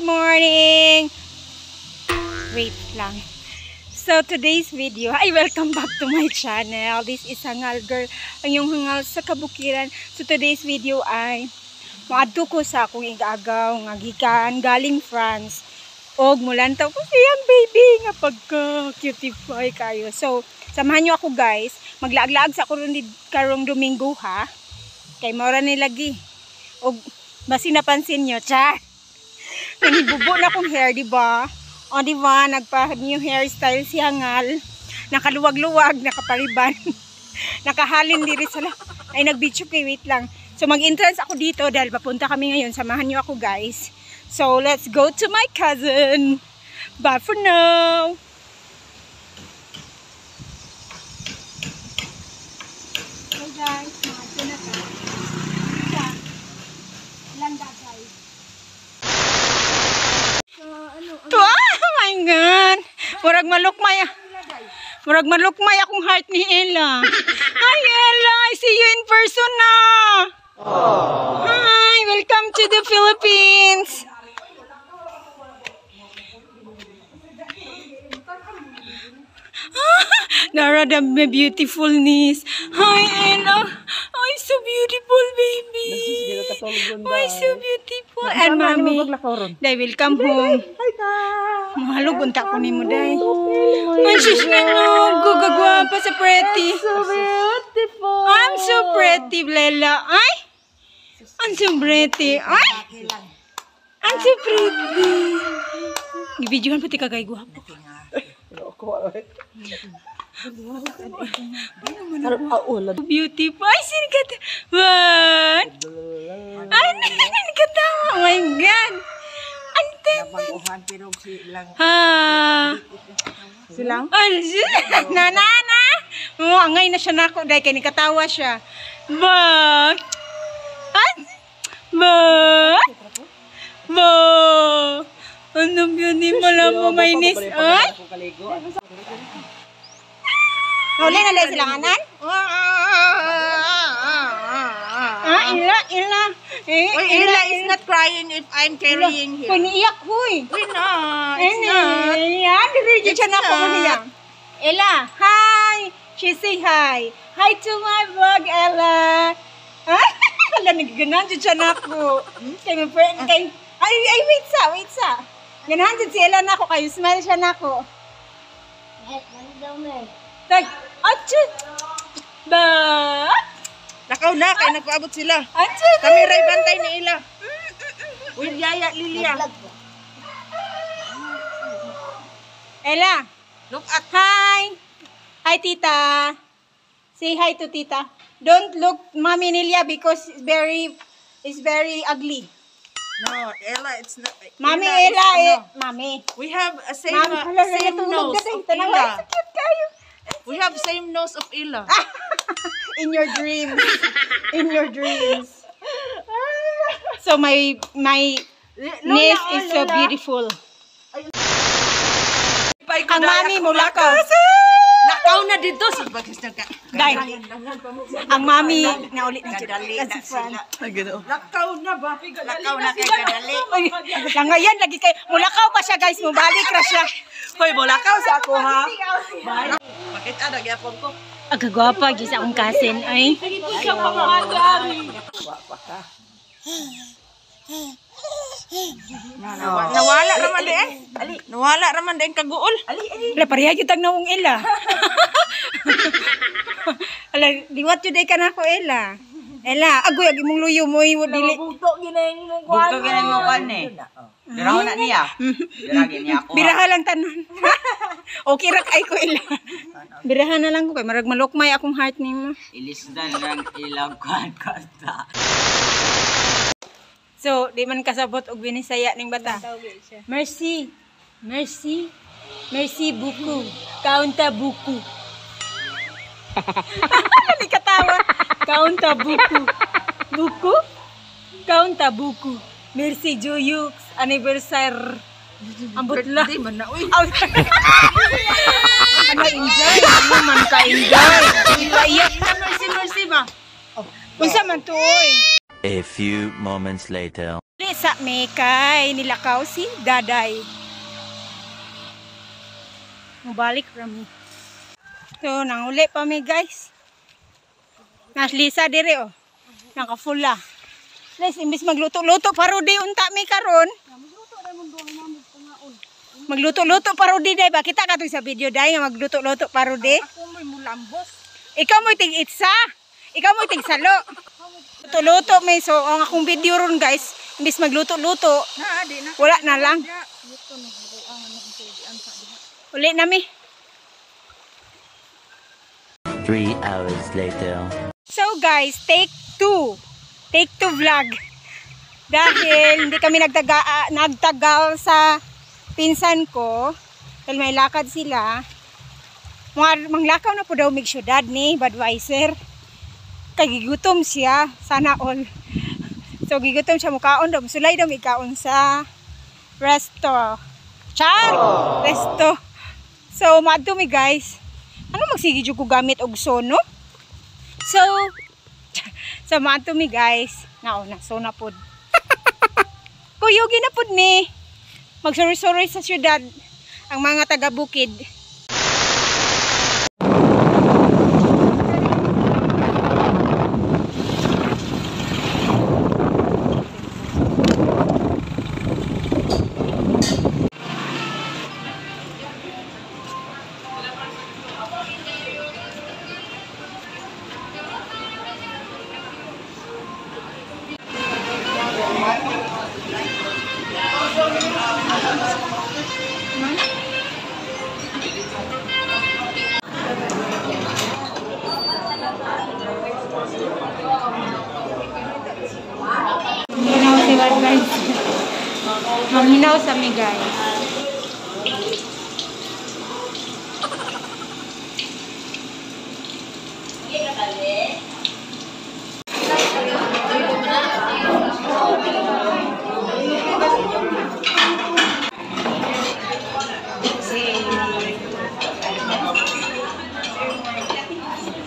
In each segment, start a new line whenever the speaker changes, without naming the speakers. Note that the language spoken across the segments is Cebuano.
Morning! Wait lang. So, today's video, ay, welcome back to my channel. This is Hangal Girl, ang iyong hangal sa kabukiran. So, today's video ay moadto ko sa akong igagaw nga gikan galing France. Og mulantaw ko siyang baby nga pagka cutie pie kayo. So, samahan niyo ako, guys. Maglaag-laag sa ako karong Domingo ha. Kay mora ni lagi. Og basi napansin niyo, char. Nanibubo na akong hair, di ba? O, di ba? Nagpa new hairstyle si Hangal. Nakaluwag-luwag, nakapariban. Nakahalin diri sa ay, nag-video kay, wait lang. So, mag-entrance ako dito dahil papunta kami ngayon. Samahan niyo ako, guys. So, let's go to my cousin. Bye for now. Hey guys, mga na ta. Landa, guys. Oh my God! Murag malukmay. Murag malukmay akong heart ni Ella. Hi, Ella! I see you in person na! Hi! Welcome to the Philippines! Nara, the beautiful niece. Hi, Ella. Ay, so beautiful, baby. Ay, so beautiful. And mommy, they will come home. Mahalog, unta ko ni mo, day. Ay, sus na no. Gugagwapa sa pretty.
So beautiful.
I'm so pretty, Lela. Ay, I'm so pretty. Ay, I'm so pretty. Gibidyohan pati kagay gwapo. Beautiful. Ay, sino ka? What? Ay, sino ka? Oh my God. Ang ha.
Silang?
Ay, na, na, na. Oh, angay na siya nako dahil kay nikatawa siya. Ba? Ay, ba? Ba? Ano beauty mo lang mo, my niece? Ay? Huli na lang silang anan? Ah, Ila, Ila. Eh,
Uy, Ella is not crying if I'm carrying
Uy,
him.
niiyak, huy.
Uy, no, it's not.
Yan, diri siya na ako
not.
mahiyak. Ella, hi! She say hi. Hi to my vlog, Ella. Ay, hala, nagiganahan dyan siya na ako. Kay my friend, kay, ay, ay, wait sa, wait sa. Ganahan dyan si Ella na ako, kayo smile siya na ako. Tag, atsu! Ba?
Lakaw na, kay nagpaabot sila.
Atsu!
Kami ray bantay ni Ella. Uy, Yaya, Lilia.
Ella,
Look at
hi! Hi, Tita. Say hi to Tita. Don't look Mommy Nilia because it's very ugly.
No, Ella, it's not.
Mami
Ella,
Ella,
is,
eh,
ano,
Mami.
we have a same,
Mami, hala, hala,
same
tulog
nose
na tayo.
of
Tanawa,
Ella.
so cute kayo.
We have same nose of Ella.
In your dreams. In your dreams. So my niece
oh,
is so beautiful. Ang mami mo lakaw.
Lakaw na dito sa bagis na ka.
Dai. Ang mami nauli na jud kasi friend.
Lakaw na ba? Lakaw na kay kadali.
Ay, langayan lagi kay mulakaw pa siya, guys, mubalik ra siya.
Hoy, bolakaw sa ako ha. Pakita na gyapon ko.
Ang kagwapa gyud sa akong cousin ay.
Nawala raman di eh. Nawala raman di ang kaguol.
Ala, pareha gyud tag nawong ila. Ala, liwat jud ay ka nako, Ella. Ella, agoy ag imong luyo mo dili.
Bugto ginang mo
Bugto ganun mo kan eh. Diraw na niya. Dira gini ako.
Biraha lang tanan. Okay ra kay ko, Ella. Biraha na lang ko kay marag malukmay akong heart nimo.
Ilisdan lang ilang kwan kanta.
So, di man kasabot og binisaya ning bata. Merci. Merci. Merci beaucoup. Kaunta buku. Ni katawa. Kaunta buku. Buku? Kaunta buku. Merci Juyux anniversary. Ambot lang.
Di man na uy.
Ano, enjoy? Ano man ka enjoy? Iyak.
Mercy, mercy ba?
Unsa man to oy?
A few moments later.
Di sa Nag-itsa mi kay nilakaw si Daday. Mubalik rami. So, nanguli pa mi guys. Naslisa dire oh. Nakafula. Les, imbis magluto-luto parodi unta mi karon. Magluto-luto parodi day ba kita katong sa video day nga magluto-luto parodi.
Ako mo'y mulambos.
Ikaw mo'y tig-itsa. Ikaw mo'y tig-salo. Luto-luto may so ang akong video ron guys, imbis magluto-luto,
Na, di na.
wala na lang. Uli na mi.
3 hours later.
So guys, take two. Take two vlog. Dahil hindi kami nagtagal sa pinsan ko. Dahil may lakad sila. Manglakaw na po daw mig syudad ni Budweiser. Kay gigutom siya. Sana all. So gigutom siya mukaon daw. Sulay daw mikaon sa resto. Char! Resto. So maadto mi guys. Ano magsige jud ko gamit og sono? So, sa maadto mi guys. Nauna, so na pod. Kuyugi na pod mi. Magsuroy-suroy sa syudad ang mga taga-bukid. Manghinaw sila guys. Manghinaw sa mi guys.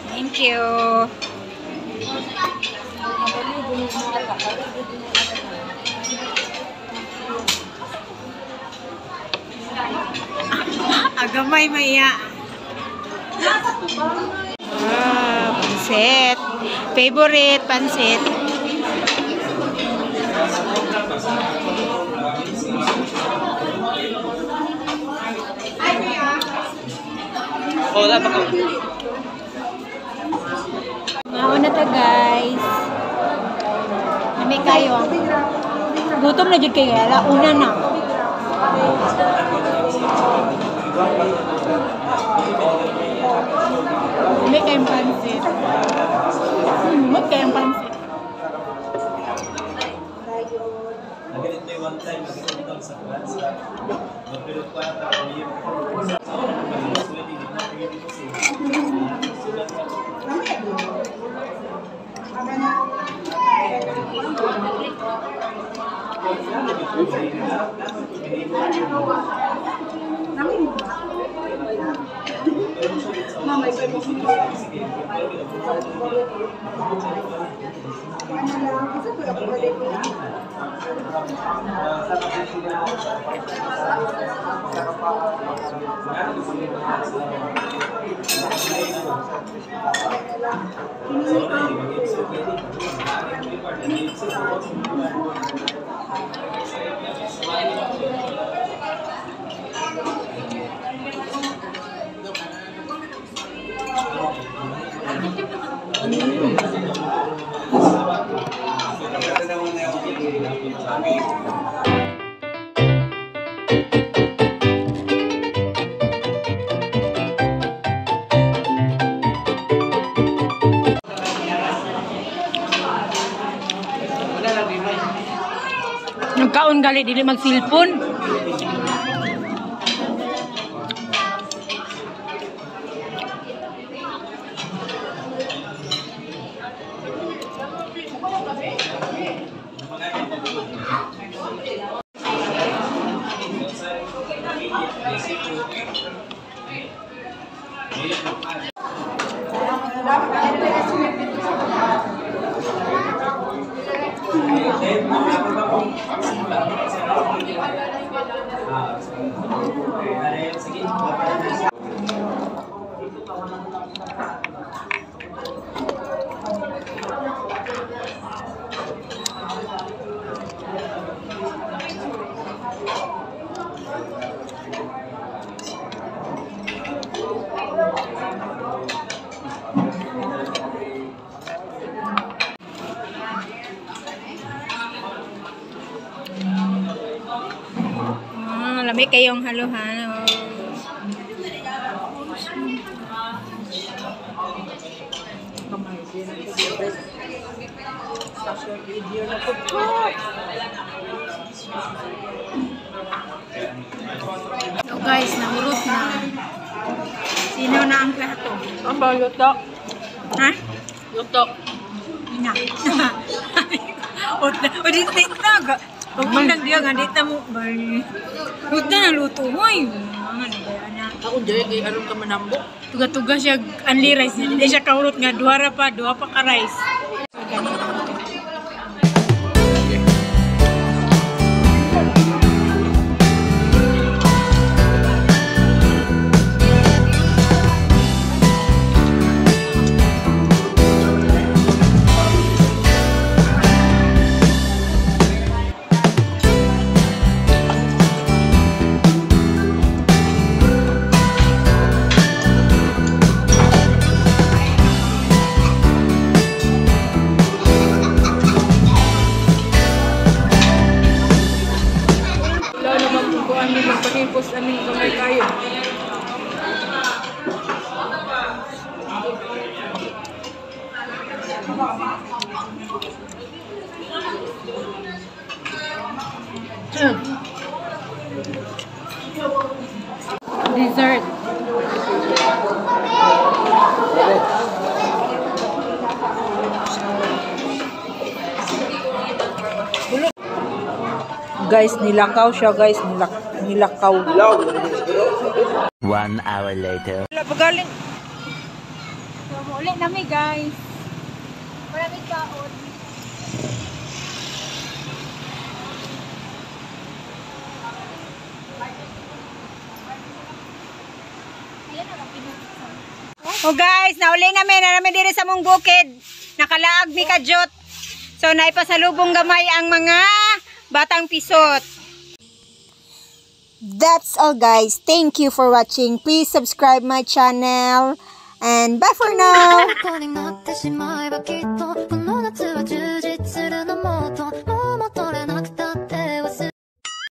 Thank you. Agamay maya. Wow, pansit. Favorite pansit.
Wala pa ko.
Ngaon na ta guys. Nami kayo. Gutom na jud kayo. Ala una na. May kayong pansit. May kayong pansit. Nagkaon gali dili mag-cellphone. Lami kayong halo-halo. So guys, nahurot na. Sino na ang plato?
Ang ba, luto?
Ha?
Luto.
Ina. O, di na. Pag mo nang diya, nga di ta mo. Huwag na naluto mo. Mga ano ba yan, anak?
Ako dyan, kay aron ka manambok.
Tuga-tuga siya, only rice niya. Hindi siya kaurot nga, duha ra pa, duha pa ka rice.
Wala naman po ko ani magpahipos aning gamay kayo.
Dessert.
Guys, nilakaw siya guys, nilakaw.
1 hour later.
Wala pa galing.
So, uli nami guys. Marami kaon. Oh guys, nauli nami na namin diri sa mong bukid. Nakalaag mi kajot. So naipasalubong gamay ang mga batang pisot. That's all guys. Thank you for watching. Please subscribe my channel and bye for now.
虜になってしまえばきっと